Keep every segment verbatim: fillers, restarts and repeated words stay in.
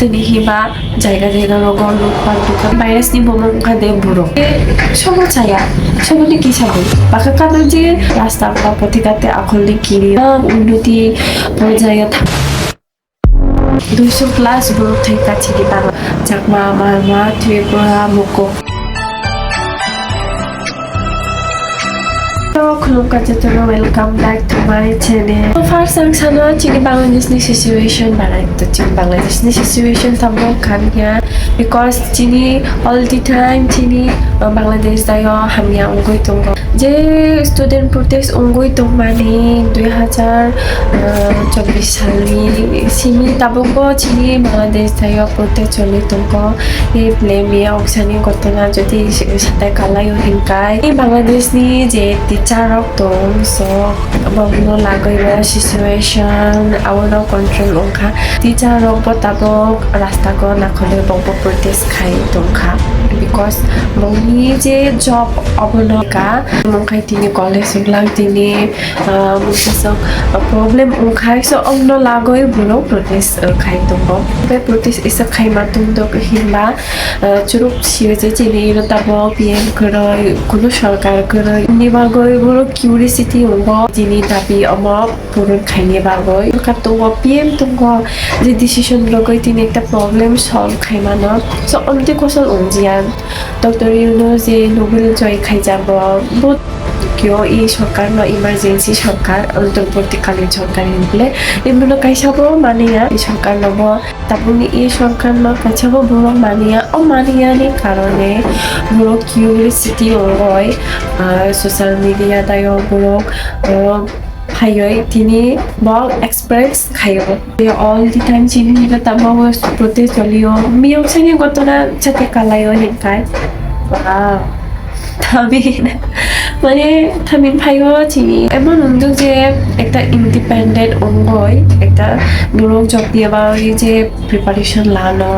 Tini hiba jaga jaga rogo lutpat dukan virus ni bomong wngkha de borok. Somo chaya, somo ni kisa bo. Baka kano je rasta wngkha poti kate akhol ni kiri. Ang unnoti porjaya thang. Duiso plus borok thai kachini bang. Chakma, Marma, Tripura, Mukuk. Hello, khulumkha jotono, welcome back to my channel. So first ang sana chini Bangladesh ni situation barai to chini Bangladesh ni situation tamo kanya because chini all the time chini uh, Bangladesh dayo hamya ungui tongo. Je student protest ungui tongmani dui hajar chobbish salni simi tabukbo chini Bangladesh dayo protest choli tongo. Ei plemiya oksani gotona jodi satai kalaio hinkai. Ei Bangladesh ni je teacher rok tong so bongno lagoi bo situation abono control ongkha. Teacher rok bo tabok rasta go nakhole bokbo protest khai tongkha because bongni je job abono ka mungkhai tini college uglang tini mungsa sok problem ongkha so ongno lagoi borok protest khai tongo. Be protest isa khai ma tongdok hinba churuk sio je chini iro tabok P M kwrwi kunu sorkar kwrwi ni bagoi borok curiosity ongbo chini dabi omo puron khaini bagoi. Sorkar tongo, P M tongo, je decision rogoi tini ekta problem solve khaimano. So omtwi kosol ongjiya. Doctor Yunus je Nobel joy khaijago, bo kyo i sorkar no emergency sorkar, antorbortikalin sorkar hinle, imno kaisa bo maniya, i sorkar no bo tabukni i sorkar no kaisa bo borok maniya, o maniya ni karone borok curiosity ongoi, ah, social media dayo borok, ah, phaioi tini bo express khaio. All the time chini hino tamo protest cholio. Miyok sani gotona chate kalaio hinkai. Wow. Thamin, mane thamin phaigo chini. Emon unduk je ekta independent ongoi, ekta borok job diya bagwi je preparation lano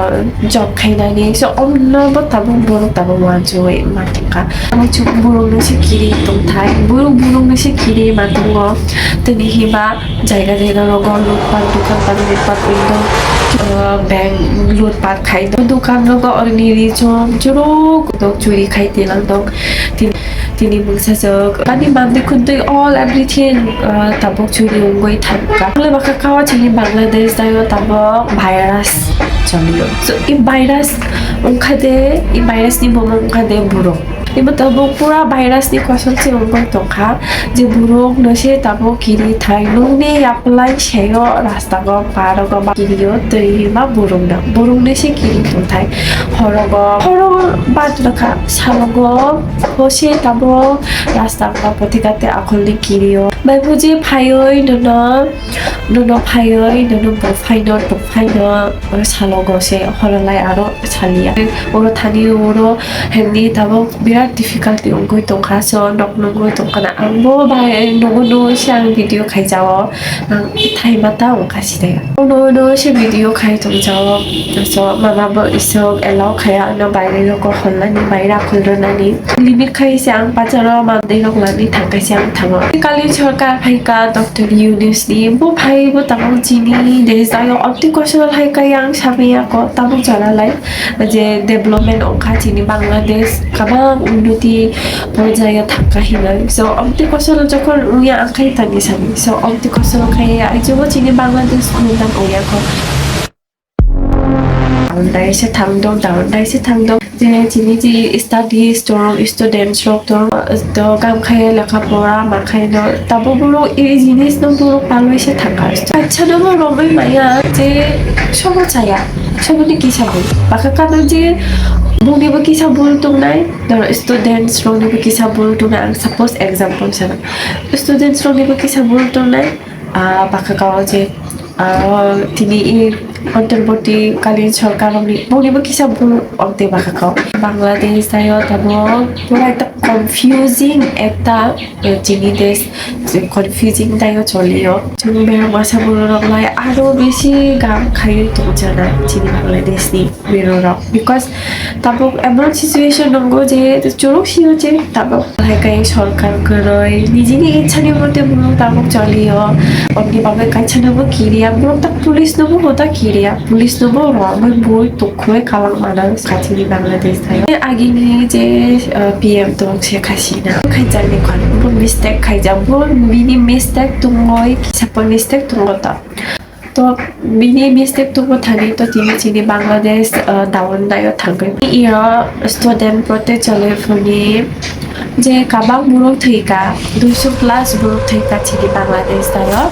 job khainani. So omno bo tabuk borok tabuk wanjui matongkha. Amo chuk borok no se kiri tongthai. Borok borok no se kiri matongo. Tini hiba jaga jaga rogo lutpat dukan pat lutpat undo, uh, bank lutpat khai do. Dukan rogo orni ri chom churuk dok churi khai tilang dok. Tin Tini bwsajwk ani manwi khwtwi all everything, ah, tabuk churi wngwi thangkha. Ang le bwkha kao chini Bangladesh dayo tabuk virus cholio. So, i virus wngkha de, i virus ni bumung wngkha de borok. Ibo tabuk pura virus ni kosol se wngwi tongkha. Je borok no se tabuk kiri thai nungni yaplai sayo rasta go par go ba kirio twi ma borok no. Borok no se kiri tongthai. Horogo, horogo bad rwkha, salogo, hose tabo rasta ba potika te akhol ni kirio. Bai buji phaioi nono, nono phaioi, nono bo phaino, tong phaino, oro salogo se horolai aro saliya. Oro thani oro hemni tabo birat difficulty wngwi tongkha, so nok nungwi tongkha na. Ang bo bai nogo no se ang video khaijao. Ang thai mata wngkha side. Uno uno se video khai tongjao. So mama bo isok allow khaya ano baire rok honnani baire akhol rwnani. Limit khai se ang pacharo mandai rok lani thangkai se ang thango. Kali sorkar phaika Doctor Yunus ni bo phai bo tabuk chini desh dayo opti kosol hai kai ang sabi ako tabuk jora lai. Je development wngkha chini Bangladesh, kabang unnoti porjaya thangkha hinwi. So, omtwi kosol jokhon wngya ang khai tani sani. So, omtwi kosol khai aijogo chini Bangladesh khulumdan wngya kho. Down dai se thangdok, down dai se thangdok. Je chini je studies tong, students rok tong, to kam khai lekha pora ma khai no. Tabo borok e jinis no borok palwi se thangkha. Acha no bo romwi maya je sobo chaya. Soboni kisa bul. Baka kano je bongnibo kisa bul tongnai. Doro students roknibo kisa bul tongnai. Ang suppose example sana. Students roknibo kisa bul tongnai. Ah, baka kao je, ah, tini i antarbortikalin sorkar rokni bongnibo kisa bul ongte baka kao. Bangladesh dayo tamo pura ekta confusing ekta, eh, chini desh confusing dayo cholio. Chwng berma saburok lai aro bisi gam khaiwi tongchana chini Bangladesh ni berorok. Because tabuk emon situation nungo je churuk sio je tabuk hai kai sorkar kwrwi nijini ichha ni mote borok tabuk cholio. Obni bagwi kaisa nobo kiriya, borok tak police nobo hoda kiri. Ya, police no bo rwmwi bui tukhumwi kalang mano kha chini Bangladesh thaio. Agini je, uh, P M tong Sheikh Hasina khaijakni khon bo mistake khaijak, bo bini mistake tongoi kisa po mistake tongo to. To bini mistake tongo thani to tini chini Bangladesh, uh, down daio thangwi. Iya student protest chole phone je kabang borok thwi ka, duiso plus borok thwi ka chini Bangladesh daio.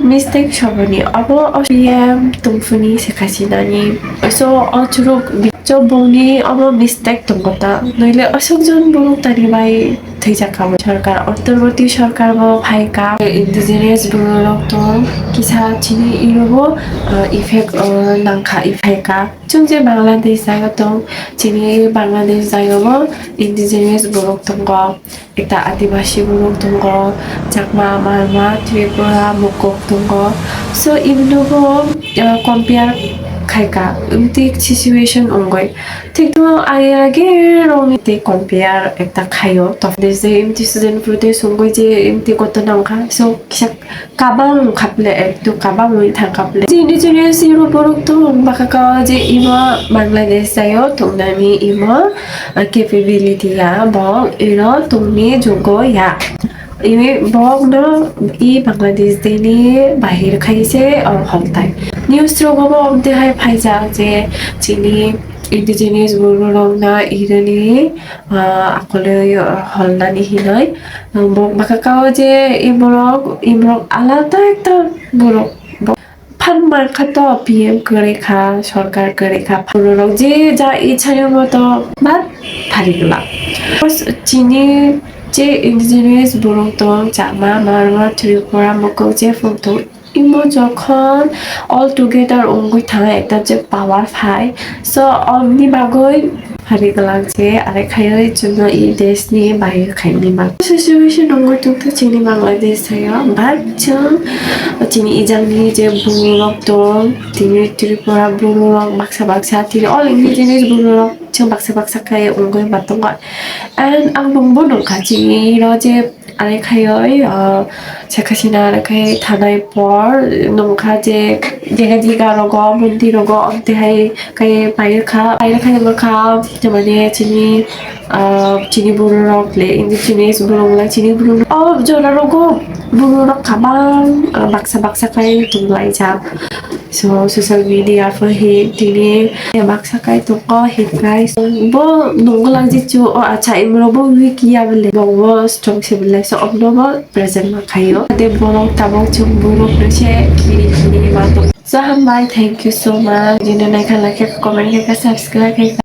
Mistake soboni obo P M tongphuni Sheikh Hasinani. So o churuk so bongni obo mistake tongo ta. Noile aswk jon borok tani bai thwijak kha bo. Sorkar, antarbarti sorkar bo phai ka. Indigenous borok rok tong kisa chini iro bo, uh, effect, uh, nang kha, effect ka. Chwng je Bangladesh jaga tong, chini Bangladesh jaga bo indigenous borok tongo. Ekta Adibasi borok tongo, Chakma, Marma, Tripura, Mukuk tongo. So, ibinogo, uh, compare khaika, umti situation ongoi. Thik to age age rong te compare ekta khaio. To, de je imti student protest ongoi je imti koto nangkha. So, kisa kabang khaple, ektu kabang oi thang khaple. Je indigenous iro borok to baka kao je imo Bangladesh jayo tongnani imo, uh, capability ya, bo iro tongni jogo ya. Iwi bokno i Bangladesh deni bahir khaise, o, homtai. News rogo bo omte hai phaijak je chini indigenous borok rokna irani, ah, akole, ah, holnani hinoi. Bo baka kao je i borok, i borok alada ekta borok. Phan mankha to P M kwrwi kha, sorkar kwrwi kha. Borok je ja ichha moto bat phari glak. Chini je indigenous borok tong, Chakma, Marma, Tripura, Mukuk je phung tong, imo jokhon all together wngwi thang ekta je power phai. So, omni bagwi Hari glak je are khaiwi chwngno i desh ni bahir khaini bagwi. Situation wngwi tongtho chini Bangladesh thaio, but chwng chini ijangni je borok tong, tini Tripura borok baksa baksa, tini all indigenous borok chwng baksa baksa khai wngwi ma tongo. And ang bumbo nukha chini ro je Are khaioi, ah, Sheikh Hasina are khai thanai por nungkha je jega jega rogo, mondir rogo, omte hai khai pairwkha, pairwkha nungkha, je mane chini, ah, chini bororok le, indigenous borok le, chini bororok, o jora rogo bororok kabang, ah, baksa baksa khai tonglaijak. So, social media pho hi tini baksa kai tongo, hi kai. So, bo nungwlak je chu, o acha, imro bo weak ya bole, bo bo strong se bole. So, omno bo present ma khaio. De borok tabok chung borok no se khiri khiri ma tong. So, hambai, thank you so much. Jino naikha like, comment, like, subscribe, like.